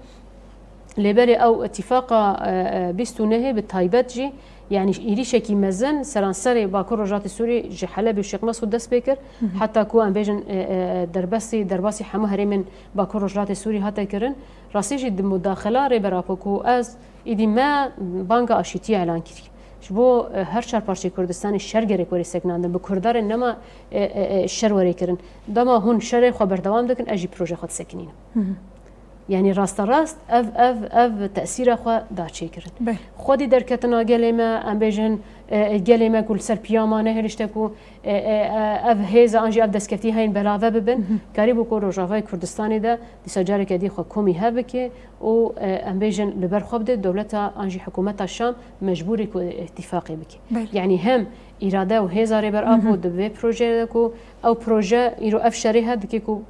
Lê berê ew îtîfaqa, e, e, bîst û nehê bi taybet jî, yanî êrîşekî mezin seranserê Bakur Rojhilatê Sûrî ji Helebê û Şêx Mesûd dest pê kir. Hı hı. Heta ku em bêjin, e, e, derbasî, derbasî hemû herêmên Bakur Rojhilatê Sûrî hate kirin. Rastî jî di mudaxela Rêber Apo ku ez Îdî me banga aşîtiyê elan kirî. Ji bo, e, her çar parçeyê Kurdistanê şer gerek were sekinandin. Bi Kurdarê nema, e, e, e, şer were kirin. Dema hûn şerê xwe berdewam dikin, ez jî proje xwe disekinînim. Hı hı. Yanî rasterast ev, ev, ev tesîra xwe da çêkirin. Beh. Xwedî derketina gelê me, em bêjin, e, e, gelê me ku li ser piya mane, her tiştek ku, e, e, e, ev hêza an jî ev destkeftî heyên belave bibin, Hı hı. karîbû ku Rojavayê Kurdistanê de dîsa careke dî xwe komî hev bike û, e, em bêjin li ber xwe bide, dewleta an jî hikûmeta Şam mecbûr e ku îtîfaqê bike. Belê. Yanî hem îrade û hêza Rêber Hı hı. Apo di vê projeyê de ku ew proje îro ev şerê hev dike ku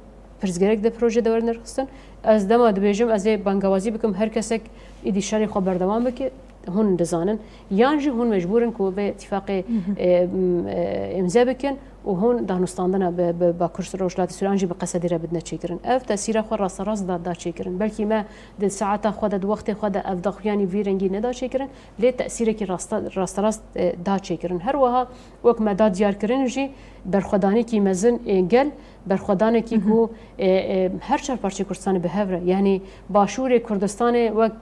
pirsgirêk di projê de were nirxistin. Ez dema dibêjim, ez ê bangewazî bikim, her kesek êdî şerê xwe berdewam bike, hûn dizanin. Yan jî hûn mecbûr in ku vê îtîfaqê, Hı hı. e, m, e, îmze bikin û hûn danûstandina bi, bi Bakur Rojhilatê Sûrî an jî bi Qesedê re bidine çêkirin. Ev tesîra xwe rasterast da, da çêkirin. Belkî me di saeta xwe de, di wextê xwe de ev daxuyanî vî rengî neda çêkirin, lê tesîrekî rasta-, rasterast, e, da çêkirin. Her wiha wek me da diyarkirin jî berxwedanekî mezin ê gel, berxwedanekî Hı hı. ku, e, e, her çar parçeyê Kurdistanê bi hev re, yanî Başûrê Kurdistanê wek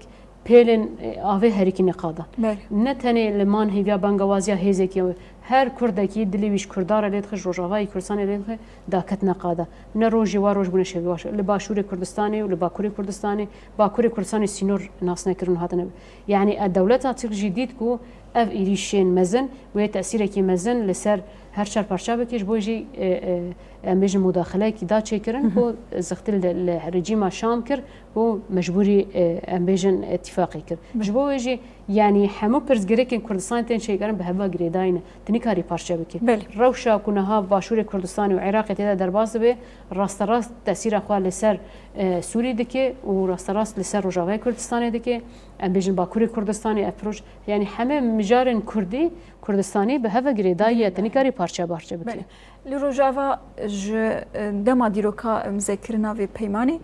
pêlên, e, avê herikî neqada. Belê. Ne tenê li man hêviya bangewaziya hêzekî ye. Her Kurdekî dilê wî ji Kurda re lê dixe, ji Rojavayê Kurdistanê lê dixe, daket neqada. Ne rojê wa roj bûne şevê wa şev. Li Başûrê Kurdistanê û li Bakurê Kurdistanê, Bakurê Kurdistanê sînor nas nekirin û hatine. Yanî, e, dewleta Tirk jî dît ku ev êrîşên mezin wê tesîrekî mezin li ser her çar parça bike, ji bo jî, e, e, em bêjin mudaxileyekî da çêkirin Hı hı. ku zextî li, li rejîma Şam kir û mecbûrî, e, em bêjin îtîfaqê kir. Belê. Ji bo wê jî Yanî hemû pirsgirêkên Kurdistanê tên çêkirin bi hev ve girêdayî ne. Tu nikarî parçe bikî. Belê. Rewşa ku niha Başûrê Kurdistanê û Iraqê tê de derbas dibe, rasterast tesîra xwe li ser, e, Sûrî dike û rasterast li ser Rojavayê Kurdistanê dike. Em bêjin Bakurê Kurdistanê, ev proje, yanî hemê mijarên Kurdî, Kurdistanî bi hev ve girêdayî ye. Tu nikarî parçe parçe bikî. Belê. Li Rojava ji, e, dema dîroka, e, mizekirina vê peymanê,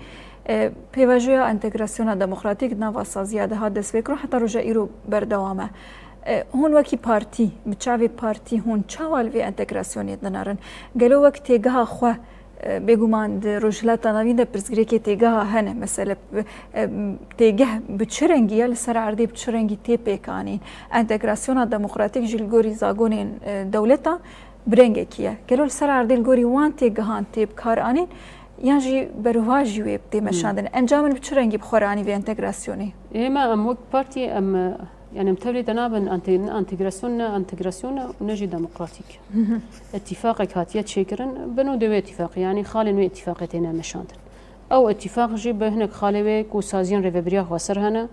e, pêvajoya entegrasyona demokratîk di nava saziya de hat destpêkirin, heta roja îro berdewam e. E, hûn wekî partî, bi çavê partî hûn çawa li vê entegrasyonê dinerin? Gelo wek têgeha xwe, e, bêguman di Rojhilata Navîn de pirsgirêkê têgeha hene, mesele, e, têgeh bi çi rengî ye, li ser erdê bi çi rengî tê pêkanîn? Entegrasyona demokratîk jî li gorî zagonên, e, dewleta bi rengekî ye. Gelo li ser erdê li gorî wan têgihan tê bi kar anîn, yan jî berovajî wê tê meşandin? Encamên bi çi rengî bi xwe re anî vê entegrasyonê? Ême em wek partî em, e, yani em tevlî de nabin ente-, ne entegrasyon, ne entegrasyon e û ne jî demokratîk. Îtîfaqek hatiye çêkirin, bin û dê wê îtîfaqê, yanî xalên wê îtîfaqê têne meşandin. Ew îtîfaq jî bi hinek xalê wê ku saziyên rêvebiriya xweser hene,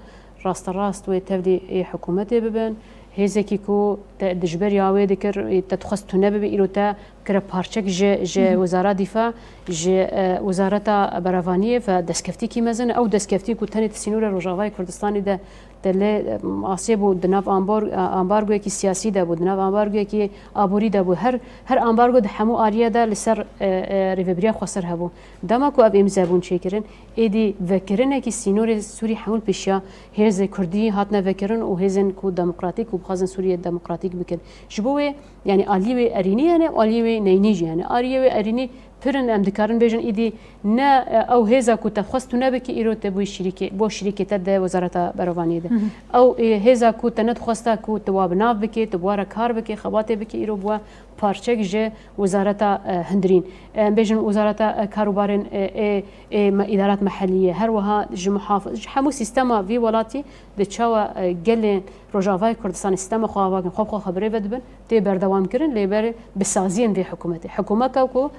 rasterast wê tevlî ê hikûmetê bibin. Hêzekî ku te dijberiya wê dikir, ê te dixwest tune bibe, îro te kire parçek ji, ji Wezara Dîfa, ji, e, Wezareta Berevaniyê ve destkeftîkî mezin e. Ew destkeftî ku tenê di sînorê Rojavayê Kurdistanê de te lê, e, asê bû, di nav ambor-, e, ambargoyekî siyasî de bû, di nav ambargoyekî aborî de bû. Her, her ambargo di hemû aliyê de li ser, e, e, rêvebiriya xweser hebû. Dema ku ev îmze bûn çêkirin, êdî vekirinekî sînorê Sûrî hemû pêşiya hêzê Kurdî hatine vekirin û hêzên ku demokratîk û bixwazin Sûriyê demokratîk bikin. Ji bo wê, yanî aliyê wê erînî hene û aliyê wê neynî jî hene. Aliyê wê erînî pir in, em dikarin bêjin, îdî ne, e, ew hêza ku te xwest tu nebikî, îro te bûyî şirîkê, bo şirîkê te de Wezareta Berevaniyê de. Ew, e, hêza ku te nedixwesta ku tu wa bi nav bikê, tu bi wa re kar bikê, xebatê bikê, îro bûye parçek ji Wezareta, e, Hundirîn. Em bêjin Wezareta, e, Karûbarên, e, ê, ê me-, îdarat mehellî ye. Her wiha ji muhafiz-, ji hemû sîstema vî welatî di çawa, e, gelên Rojavayê Kurdistanê sîstema xwe ava kirin, xwe bi xwe xeberê vedibin, tê berdewam kirin, lê berê bi saziyên vê hikûmetê. Hikûmeta ku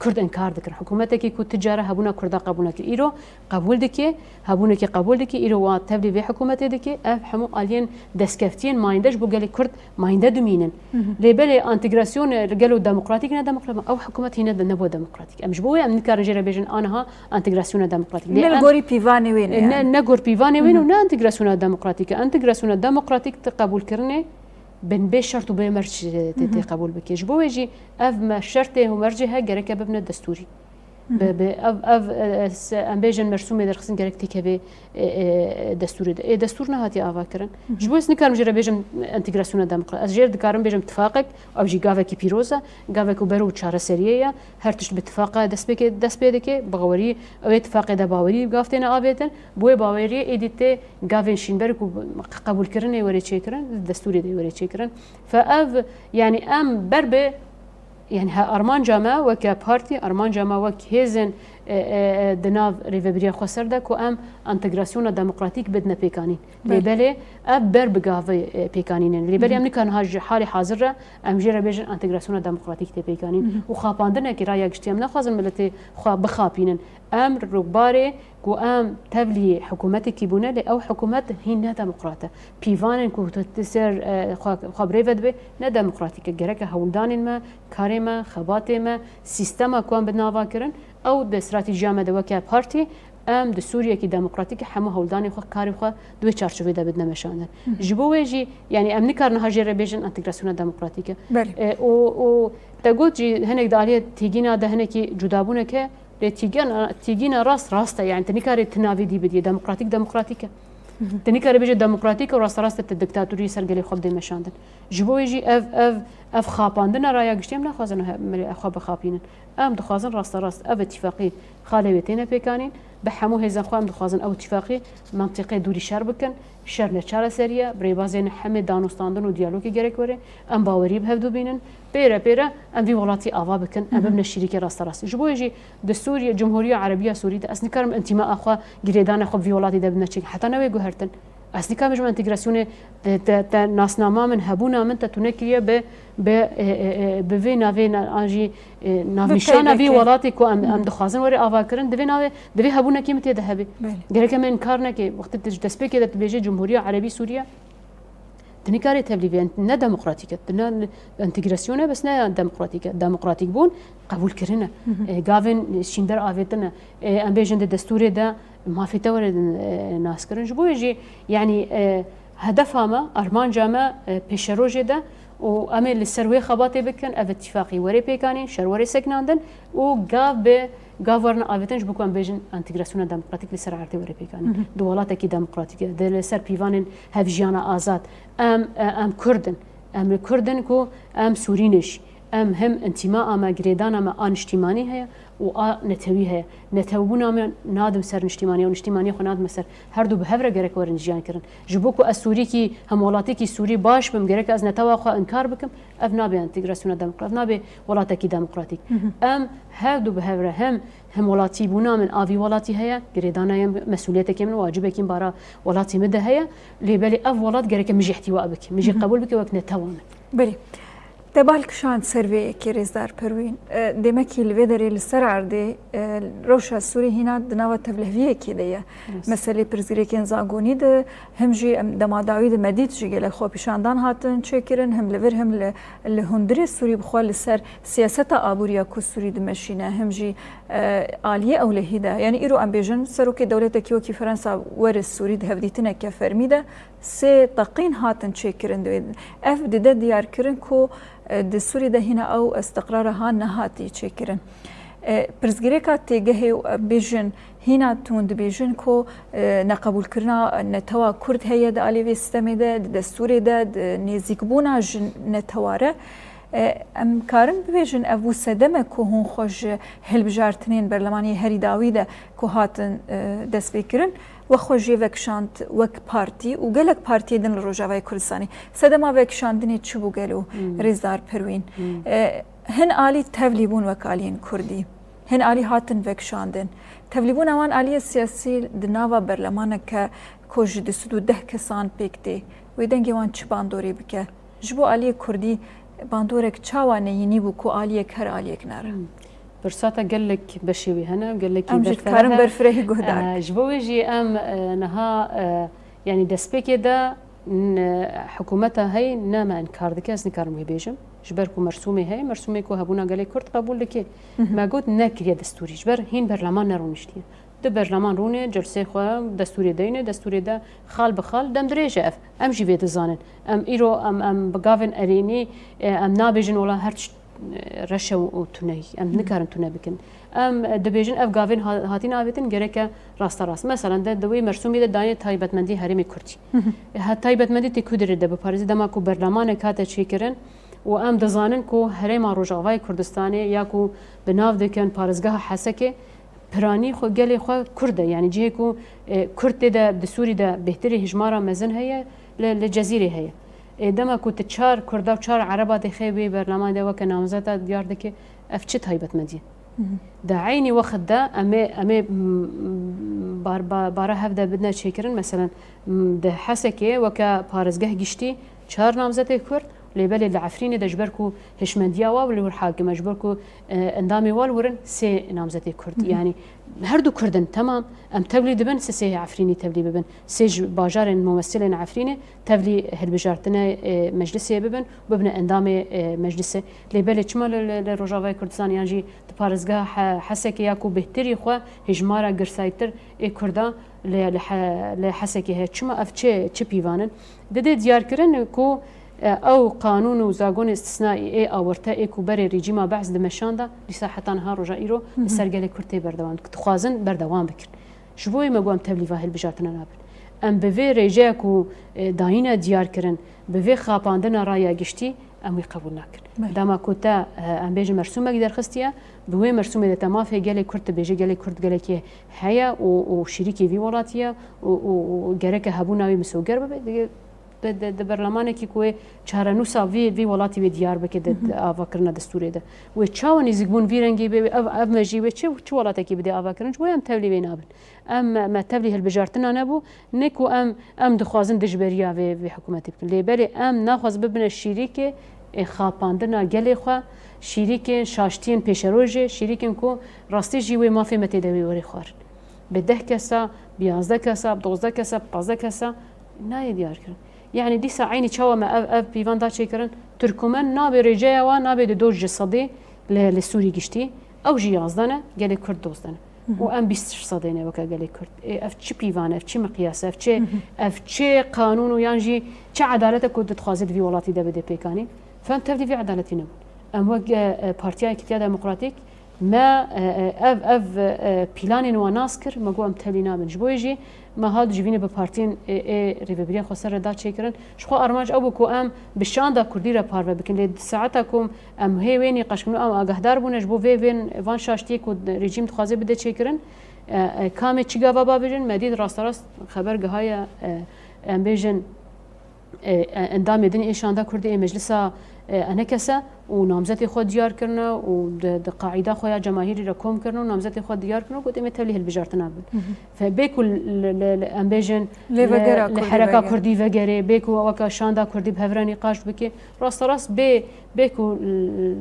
Kurd inkar dikin. Hikûmetekî ku ti cara hebûna Kurda qebûl nekir. Îro qebûl dike, hebûnekî qebûl dike, îro wa tevlî vê hikûmetê dike. Ev hemû aliyên destkeftiyên mayînde ji bo gelê Kurd mayînde dimînin. Lê belê entegrasyon, e, gelo demokratîk ne demokratîk, ew hikûmet hîne de nebû demokratîk. Em ji bo wê em nikarin jê re bêjin aniha entegrasyona demokratîk. Lê Ne li em gorî pîvanê wê ne, e, ne, yani. Ne gor pîvanê wê ne û ne entegrasyona demokratîk e. Entegrasyona demokratîk ti qebûlkirinê bin bê şert û bê merc, e, tê, tê qebûl bike. Ji bo wê jî ev me şertê û mercê he gereke bibine destûrî. Bi, bi ev, ev, e, se-, em bêjin mersûmê derxistin gerek têkevê, e, e, destûrê de. Ê destûr nehatiye ava kirin. Ji bo ez nikarim jê re bêjim entegrasyona demokrat. Ez jê re dikarim bêjim tifaqek, ew jî gavekî pîroz e, gavek ku ber û çareseriyê ye. Her tişt bi tifaqa dest pê ke-, dest pê dike, bi xewerî ew ê tifaqê de bawerî gav têne avêtin. Bi wê baweriyê êdî tê gavên şînber ku qebûlkirinê were çêkirin, destûrê de were çêkirin. Fe ev, yanî em ber bi Yani he armanca me weke partî, armanca me wek hêzên, e, e, e, di nav rêvebiriya xweser de ku em entegrasyona demokratîk bidine pêkanîn. Lê Belê. Belê ev ber bi gavê, e, pêkanîn in. Lê belê Hı hı. em nikarin ha ji halê hazir re em jê re bêjin entegrasyona demokratîk tê pêkanîn. Hı hı. Û xapandinekî raya giştî em naxwazin miletê xwe bixapînin. Em rûbarê ku em tevlî hikûmetekî bûne, lê ew hikûmet hîn ne demokrat e. Pîvanên ku tu, tu ser, e, xwe, xwe bi rê ve dibe, ne demokratîk e. Gereke hewldanên me, karê me, xebatê me, sîstema ku em bi nava kirin, ew di stratejiya me de weke partî, em di Sûriyekî demokratîk hemû hewldanên xwe, karê xwe di wê çarçovê de bidine meşandin. Hı hı. Ji bo wê jî, yani em nikarin niha jê re bêjin entegrasyona demokratîk e. Belê. E, û, û te got jî hinek di aliyê tîgîna de hinekî cudabûnek e. Lê tîgena, tîgîna rast, rast e, yani tu nikarê ti navê dî bidî. Demokratîk, demokratîk e. Hı hı. Tu nikarê bêje demokratîk e û rasterast e tu diktatorî ser gelê xwe bidê meşandin. Ji bo wê jî ev, ev, ev xapandina raya giştî em naxwazin he-, milê xwe bixapînin. Em dixwazin rasterast ev îtîfaqî xalê wê têne pêkanîn. Bi hemû hêzên xwe em dixwazin ew îtîfaqî mentiqê dûrî şer bikin. Şer ne çareserî ye. Bi rêbazên hemê danûstandin û diyalogê gerek were. Em bawerî bi hevdû bînin. Pêre pêre em vî welatî ava bikin, em Hı hı. bibine şirîkê rasterast. Ji bo wê jî di Sûriye, Cumhuriya Erebiya Sûrî de ez nikarim întîmaa xwe, girêdana xwe bi vî welatî de bidime çêk. Heta newê guhertin. Ez nikarim bêjim entegrasyonê te, te, te nasnama min, hebûna min te tune kiriye bi, bi, e, e, e, bi vê navê na-, an jî, e, navnîşana vê Bi P K K. welatê ku em, Hı hı. em dixwazin were avakirin, divê navê, divê hebûnekî min tê de hebe. Belê. Gerek em inkar neke. Wextê tu ji destpêkê de tu bêjê Cumhuriya Erebî Sûriye, Nikarê tevlî vê ne demokratîk e, ne entegrasyon e, bes ne demokratîk e. Demokratîk bûn qebûlkirin e. E, gavên şînber avêtin e. E, em bêjin di destûrê de mafê te were, e, naskirin. Ji bo wê jî, yanî, e, hedefa me, armanca me, e, pêşerojê de û em ê li ser wê xebatê bikin, ev îtîfaqî were pêkanîn, şer were sekinandin û gav bi gav werin avêtin ji bo ku em bêjin entegrasyona demokratîk li ser erdê were pêkanîn. Di welatekî demokratîk de, li ser pîvanên hevjiyana azad, em, e, em Kurd in. Em li Kurd in ku em Sûrî ne jî. Em him întîmaa me, girêdana me a niştîmanî heye û a netewî heye. Netewbûna me nadim ser niştîmaniya û niştîmaniya xwe nadime ser. Her du bi hev re gerek werin jiyan kirin. Ji bo ku ez Sûrîkî, hemwelatîkî Sûrî baş bim, gerek ez netewa xwe inkar bikim. Ev nabe entegrasyona demokrat, ev nabe welatekî demokratîk. Em her du bi hev re hem hemwelatîbûna min a vî welatî heye, girêdana ye, mesûliyetekê min, wacibekî min bara welatê min de heye. Lê belê ev welat gereke min jî îhtîwa bike, min jî qebûl bike wek netewa min. Belê. Te bal kişand ser vê yekê, rêzdar Perwîn. E, demekî li vê derê li ser erdê, e, rewşa Sûrî hîna di nava tevliheviyekê de ye. Rast. Meselê pirsgirêkên zagonî de, him jî em dema dawî de me dît jî gelek xwepîşandan hatin çêkirin, him li vir him li, li hundirê Sûrî bi xwe li ser siyaseta aboriya ku Sûrî dimeşîne, him jî, e, aliyê ewlehî de. Yanî îro em bêjin serokê dewletekî wekî Fransa were Sûrî di hevdîtineke fermî de sê teqîn hatin çêkirin. Divê ev dide diyarkirin ku, e, di Sûrî de hîna ew îstiqrara han nehatî çêkirin. E, pirsgirêka têgehê û, e, bêjin, hîna tund dibêjin ku, e, neqebûlkirina netewa Kurd heye di alî vê sîstemê de, di destûrê de, di nêzîkbûna ji netewa re. E, em karin bibêjin ev bû sedem e ku hûn xwe ji hilbijartinên berlemaniyê herî dawî de ku hatin, e, destpêkirin, we xwe jê vekişand wek partî û gelek partiyê din li Rojavayê Kurdistanê. Sedema vekişandinê çi bû gelo, Hmm. Rêzdar Perwîn? Hmm. E, hin alî tevlî bûn wek aliyên Kurdî. Hin alî hatin vekişandin. Tevlîbûna wan aliyê siyasî di nava berlemaneke ku ji du sed û deh kesan pêk tê. Wê dengê wan çi bandorê bike? Ji bo aliyê Kurdî bandorek çawa neyînî bû ku aliyek her aliyek nerin? Hmm. Pirsa te gelek beşê wî hene, gelekî Em jî berfireh dikarin e. berfirehî guhdar Ee, ji bo wê jî em, e, niha, e, yanî destpêkê de n-, hikûmeta heyî ne me inkar dike, ez nikarim wê bêjim. Ji ber ku mersûmê heye, mersûmê ku hebûna gelê Kurd qebûl dike. Hı hı. Me got nekiriye destûrî. Ji ber hîn berleman nerûniştiye. Di berleman rûnê, celsê xwe, destûrê deyne, destûrê de xal bi xal dem dirêj e ev. Em jî vê dizanin. Em îro, em, em bi gavên erênî, e, em nabêjin wela her tişt, e, reş e û, û tune ye. Em Hı. nikarin tune bikin. Em, e, dibêjin ev gavên ha-, hatîne avêtin gereke rasterast. Meselen de di wê mersûmê de dayê taybetmendî herêmê Kurdî. Hı hı. E, ha taybetmendî tê ku dirê de biparêzî dema ku berlemanek hate çêkirin û em dizanin ku herêma Rojavayê Kurdistanê ya ku bi nav dikin parêzgeha Hesekê, piranî xwe, gelê xwe Kurd e. Yanî cihê ku, e, Kurd tê de di Sûrî de bêhtirî hijmara mezin heye, li, li Cezîrê heye. E, dema ku tu çar Kurda û çar Ereba dixê wê berlemanê de weke namzeta diyar dike, ev çi taybetmendî ye? Hı hı. Di eynî wext de em ê, em ê, m, m, bar-, ba-, bara hev de bidine çêkirin. Meselen, m, di Hesekê weke parêzgeh giştî çar namzetê Kurd, lê belê li Efrînê de ji ber ku hişmendiya wa li wir hakim e, ji ber ku, e, endamê wa li wir in, sê namzetê Kurd. Hı hı. Yanî her du Kurd in, temam. Em tevlî dibin, sê sê Efrînî tevlî bibin. Sê ji bajarên mumesilên Efrînê tevlî hilbijartine, e, meclisê bibin, bibine endamê, e, meclisê. Lê belê çima li, li, li Rojavayê Kurdistan yan jî di parêzgeha He-, Hesekê ya ku bêhtirî xwe hijmara girsayîtir ê Kurda li, li He-, li Hesekê heye? Çima ev çi, çi pîvan in? Didê diyarkirin ku, e, ew qanûn û zagonê îstisnaî ê awirte ê ku berê rejîma Be'es dimeşanda, dîsa heta niha roja îro Hı hı. li ser gelê Kurd tê berdewam, dixwazin berdewam bikin. Ji bo wê me got em tevlî va hilbijartina nabin. Em bi vê rêjeya ku, e, dayîne diyar kirin, bi vê xapandina raya giştî, em wî qebûl nakin. Belê. Dema ku te, e, em bêjin mersûmek derxistiye, bi wê mersûmê de te mafê gelê Kurd dibêje, gelê Kurd gelekê heye û, û şirîkê vî welatî ye û, û, û gereke hebûna wî misoger bibe, di, di, di berlemanekî ku wê çarenûsa vî, vî welatî wê diyar bike di, Hı hı. di avakirina destûrê de. Wê çawa nêzîkbûn vî rengî bê, wê ev, ev mejî wê çi, çi welatekî bidê avakirin, ji bo em tevlî wê nabin. Em, me tevlî hilbijartina nebû, ne ku em, em dixwazin dijberiya vê, vê hikûmetê bikin. Lê belê em naxwazin bibine şîrîkê, ê, xapandina gelê xwe, şîrîkên şaştiyên pêşerojê, şîrîkên ku rastî jî wê mafê me tê de wê were xwarin. Bi deh kesa, bi yazdeh kesa, bi dozdeh kesa, bi pazdeh kesa nayê diyar kirin. Yani dîsa eynî çawa me ev, ev pîvan da çêkirin, Tirkmen nabê rêceya wan nabê di doj ji sedê li, li Sûrî giştî, ew jî yazdeh ne, gelê Kurd dozdeh ne. Û em bîst sedê ne weke gelê Kurd. Ê, ev çi pîvan e, ev çi miqyas e, ev çi, ev çi qanûn û yan jî çi edalet e ku tu dixwazî di vî welatî de bidê pêkanî? Fem tevlî vî edaletî nebûn. Em wek, e, e, Partiya Yekîtiya Demokratîk me, e, e, ev, ev, e, planên wan nas kir, me got em tevlî nabin. Ji bo yê jî me hat civînê bi partiyên ê, ê rêvebiriya xweser re da çêkirin. Ji xwe armanc ew bû ku em bi şanda kurdî re parve bikin. Lê di saeta ku em hê wê nîqaş kirin û em agahdar bûne ji bo vê vên van şaştiyê ku rejîm dixwaze bide çêkirin, e, e, kamê çi gava bavêjin, me dît rasterast xeber gihaye, e, em bêjin, e, e, endamê din ê şanda kurdî ê meclisa, e, enekese û namzetê xwe diyar kirine û di, di qaîda xwe ya cemahîrî re kom kirine û namzetê xwe diyar kirine û got, "Em ê tevlî hilbijartina bin." Fe bê ku li, li, li, em bêjin, Lê li, vegera li kurdî hereka vegerê. Kurdî vegerê, bê ku weke şanda kurdî bi hev re nîqaş bike, rasterast bê, bê ku li,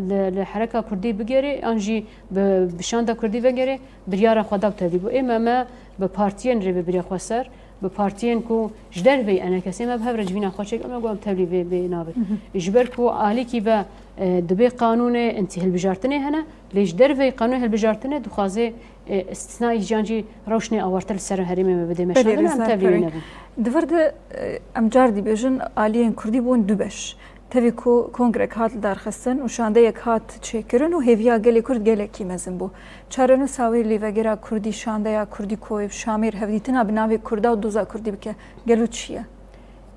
li, li hereka kurdî bigerê, an jî bi, bi şanda kurdî vegerê, biryara xwe da û tevlî bû. Ê me, me bi partiyên rêvebiriya xweser, bi partiyên ku ji derveyî enekesê me bi hev re civîna xwe çêkir, me got em tevlî vê, vê nabin. Ji ber ku alîkî ve, e, dibê qanûnê intî hilbijartinê hene, lê ji derveyî qanûnê hilbijartinê dixwaze, e, îstisnayî jiyan jî rewşnê awarte li ser herêmê me bidê. Me Belê, şandin em Rêzdar tevlî wê Perwîn. Nebin. Di vir de, e, em car dibêjin aliyên kurdî bûn du beş. Tevî ku kongrek hat lidarxistin û şandeyek hat çêkirin û hêviya gelê Kurd gelekî mezin bû. Çarenûsa wê lêvegera kurdî, şandeya kurdî ku wê bi şamêr hevdîtina bi navê Kurda û doza kurdî bike, gelo çi ye?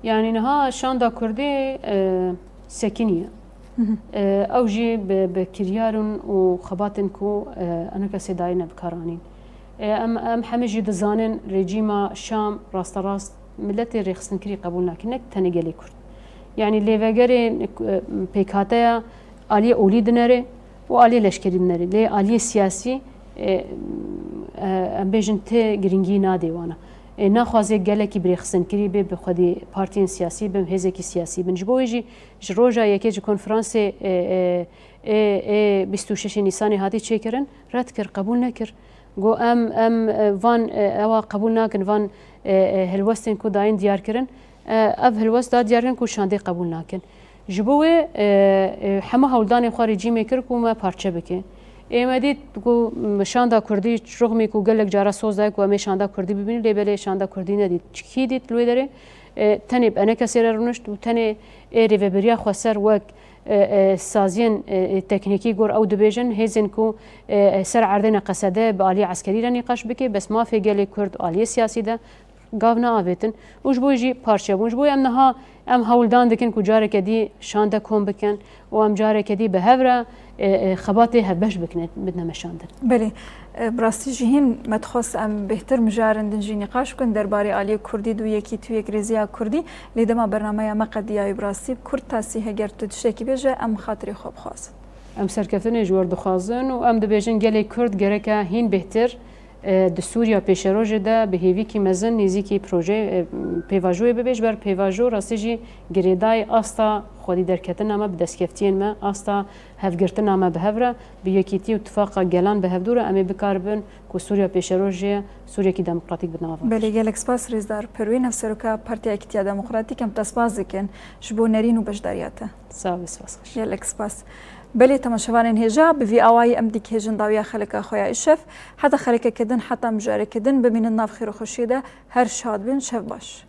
Yanî niha şanda kurdî, e, sekiniye. E, ew jî bi, bi kiryarên û xebatên ku, e, enekesê dayine bi kar anîn. E, em, em hemî jî dizanin rejîma Şam rasterast miletê rêxistinkirî qebûl nake, ne tenê gelê Kurd. Yanî lêvegerê, e, pêkhateya aliyê olî dinere û aliyê leşkerî dinere. Lê aliyê siyasî, e, e, em bêjin ti giringî nadê wana. E, naxwaze gelekî bi rêxistinkirî bê, bi xwedî partiyên siyasî bin, hêzekî siyasî bin. Ji bo wê jî ji roja yekê ji konferansê, e, e, ê, ê bîst û şeşê Nîsanê hatî çêkirin, red kir, qebûl nekir. Got, em, em, e, van, e, ewa qebûl nakin, van, e, e, helwestên ku dayîn diyar kirin, e, ev helwest da diyar kirin ku şandê qebûl nakin. Ji bo wê, e, e, hemû hewldanên xwe rejîmê kir ku me parçe bike. Ê me dît ku, m, şanda kurdî, rixmî ku gelek cara soz daye ku em ê şanda kurdî bibînin, lê belê şanda kurdî nedît. Çi kî dît li wê derê? E, tenê bi enekesê re rûnişt û tenê ê rêveberiya xweser wek e, e, saziyên, e, e, teknîkî gor ew dibêjin, hêzên ku, e, e, ser erdê neqesede bi aliyê eskerî re nîqaş bike, bes mafê gelê Kurd aliyê siyasî de gav neavêtin û ji bo jî parçe bûn. Ji bo em niha em hewldan dikin ku careke dî şande kom bikin û em careke dî bi hev re, e, e, xebatê hevbeş bikine, bidine meşandin. Belê. E, bi rastî jî hîn me dixwest em bêhtir mijarên din jî nîqaş bikin derbarê aliyê kurdî û yekîtî û yekrêziya kurdî, lê dema bernameya me qediyayî bi rastî bi kurtasî heger tu tiştekî bêje em bi xatirê xwe bixwazin. Em serkeftinê ji we re dixwazin û em dibêjin gelê Kurd gereke hîn bêhtir, e, di Sûriya pêşerojê de bi hêvîkî mezin nêzîkî projeyê, e, pêvajoyê bibe, ji ber pêvajo rastî jî girêdayî asta xwedî derketina me bi destkeftiyên me, asta hevgirtina me bi hev re, bi yekîtî û tifaqa gelan bi hevdû re em ê bikaribin ku Sûriya pêşerojê Sûriyekî demokratîk bi nav Belê, gelek spas Rêzdar Perwîn, Hevseroka Partiya Yekîtiya Demokratîk, em te spas dikin ji bo nerîn û beşdariya te. Sağ ol, spas xweş. Gelek spas. Belê, temaşevanên hêja, bi vî awayî em dîk hêjin dawiya xeleka xwe ya îşev. Heta xelekeke din, heta mijareke din, bimînin nav xêr û xweşiyê de, her şad bin, şev baş.